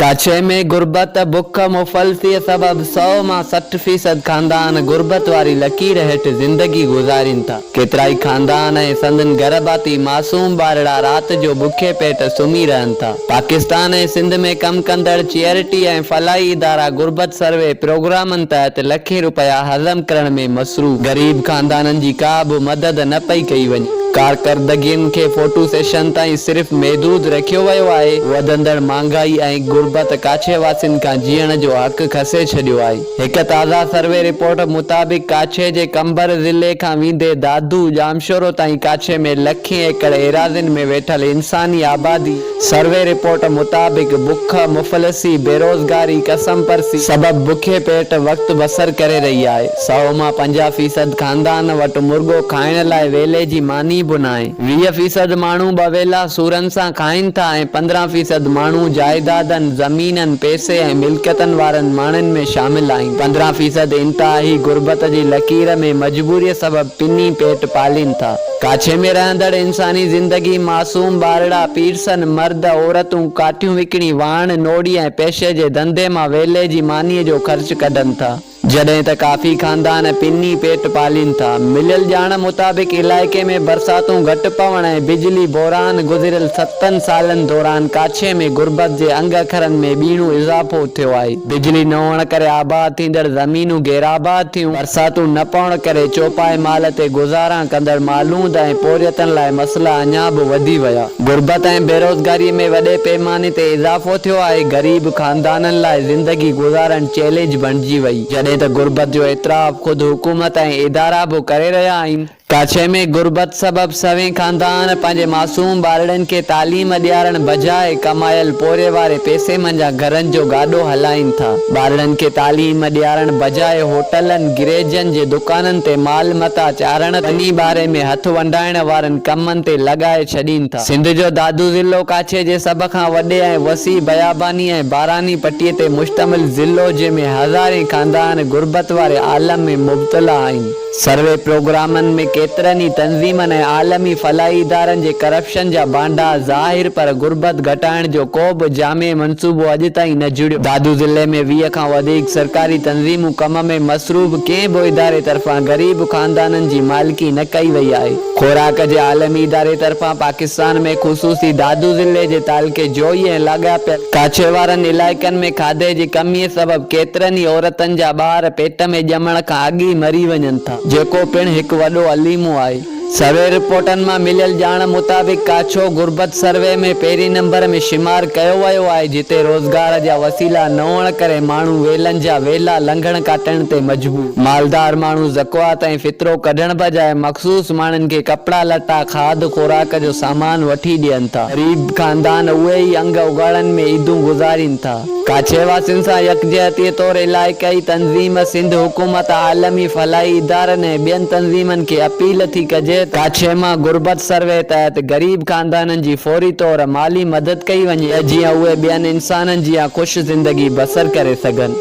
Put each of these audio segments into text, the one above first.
ڪاڇي ۾ غربت، بک، مفلسيء سبب سئو مان 60 فيصد خاندان غربت واري لڪير هيٺ زندگي گذارين ٿا. ڪيترائي خاندان ۽ سندن گهر ڀاتي معصوم ٻارڙا رات جو بکي پيٽ سمهي رهن ٿا. پاڪستان ۽ سنڌ ۾ ڪم ڪندڙ چيئرٽي ۽ فلاحي ادارا غربت سروي پروگرامن تحت لکين رپيا هضم ڪرڻ ۾ مصروف. غريب خاندانن جي ڪا به مدد نه پئي ڪئي وڃي. ڪارڪردگين کي فوٽو سيشن تائين صرف محدود رکيو ويو آهي. وڌندڙ مھانگائي ۽ غربت ڪاڇي واسين کان جيئڻ جو حق کسي ڇڏيو آهي. هڪ تازا سروي رپورٽ مطابق ڪاڇي جي قمبر ضلعي کان ويندي دادو، ڄامشورو تائين ڪاڇي ۾ لکين ايڪڙ ايراضين ۾ ويٺل انساني آبادي سروي رپورٽ مطابق بک، مفلسي، بيروزگاري، ڪسمپرسي سبب بکي پيٽ وقت بسر ڪري رهي آهي. سئو مان 50 فيصد خاندان وٽ مرڳو کائڻ لاء ويلي جي ماني به ناهي. 20 فيصد ماڻهو ٻه ويلا سورن سان کائين ٿا ۽ 15 فيصد ماڻهو جائيدادن، زمينن، پئسي ۽ ملڪيتن وارن ماڻهن ۾ شامل آهن. 15 فيصد انتهائي غربت جي لڪير ۾ مجبوريء سبب پني پيٽ پالين ٿا. ڪاڇي ۾ رهندڙ انساني زندگي، معصوم ٻارڙا، پيرسن، مرد، عورتون ڪاٺيون وڪڻي، واڻ، نوڙي ۽ پيشي جي ڌنڌي مان ويلي جي مانيء جو خرچ ڪڍن ٿا. جڏهن ته ڪافي خاندان پني پيٽ پالين ٿا. مليل ڄاڻ مطابق علائقي ۾ برساتون گهٽ پوڻ ۽ بجلي بحران گذريل ستن سالن دوران ڪاڇي ۾ غربت جي انگ اکرن ۾ ٻيڻو اضافو ٿيو آهي. بجلي نه هئڻ ڪري آباد ٿيندڙ زمينون غيرآباد ٿيون، برساتون نه پوڻ ڪري چوپائي مال تي گذاران ڪندڙ مالوند ۽ پورهيتن لاء مسئلا اڃا به وڌي ويا. غربت ۽ بيروزگاري ۾ وڏي پيماني تي اضافو ٿيو آهي، غريب خاندانن لاء زندگي گذارڻ چئلينج بڻجي وئي، جڏهن ته غربت جو اعتراف خود حڪومت ۽ ادارا به ڪري رهيا آهن. ڪاڇي ۾ غربت سبب سوين خاندان پنهنجي معصوم ٻارڙن کي تعليم ڏيارڻ بجاء ڪمايل پورهيي واري پئسي منجهان گهرن جو گاڏو هلائين ٿا. ٻارڙن کي تعليم ڏيارڻ بجاء هوٽلن، گريجن جي دڪانن تي مال متاع چاڙهڻ تي ٻني ٻاري ۾ هٿ ونڊائڻ وارن ڪمن تي لڳائي ڇڏين ٿا. سنڌ جو دادو ضلعو ڪاڇي جي سڀ کان وڏي ۽ وسيع بياباني ۽ باراني پٽي تي مشتمل ضلعو جنهن ۾ هزارين خاندان غربت واري عالم ۾ مبتلا آهن. سروي پروگرامن ۾ ڪيترن ئي تنظيمن ۽ عالمي فلاحي ادارن جي ڪرپشن جا ڀانڊا ظاهر پر غربت گهٽائڻ جو ڪو به جامع منصوبو اڄ تائين نه جڙيو. دادو ضلعي ۾ 20 کان وڌيڪ سرڪاري تنظيمون ڪم ۾ مصروف ڪنهن به اداري طرفان غريب خاندانن جي مالڪي نه ڪئي وئي آهي. خوراڪ جي عالمي اداري طرفان پاڪستان ۾ خصوصي دادو ضلعي جي تعلقي جوهي ۽ لاڳاپيل ڪاڇي وارن علائقن ۾ کاڌي جي ڪميء سبب ڪيترن ئي عورتن جا ٻار پيٽ ۾ ڄمڻ کان اڳ ئي مري وڃن ٿا جيڪو پڻ هڪ وڏو الميو آهي. سروي رپورٽن مان مليل ڄاڻ مطابق ڪاڇو غربت سروي ۾ پهرين نمبر ۾ شمار ڪيو ويو آهي جتي روزگار جا وسيلا نه هئڻ ڪري ماڻهو ويلن جا ويلا لنگهڻ ڪاٽڻ تي مجبور. مالدار ماڻهو زڪوات ۽ فطرو ڪڍڻ بجاء مخصوص ماڻهن کي ڪپڙا لٽا کاڌ خوراڪ جو سامان وٺي ڏين ٿا. غريب خاندان اهي ئي انگ اگهاڙن ۾ عيدون گذارين ٿا. ڪاڇي واسين سان يڪجهتيء طور علائقائي تنظيم، سنڌ حڪومت، عالمي فلاحي ادارن ۽ ٻين تنظيمن کي اپيل ٿي ڪجي ته ڪاڇي مان غربت سروي تحت غريب خاندانن جي فوري طور مالي مدد ڪئي وڃي ته جيئن اهي ٻين انسانن جيان خوش زندگي بسر ڪري سگهن.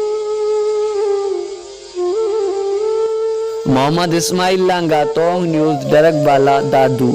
محمد اسماعيل لانگاهه، تونگ نيوز، ڊرگ بالا، دادو.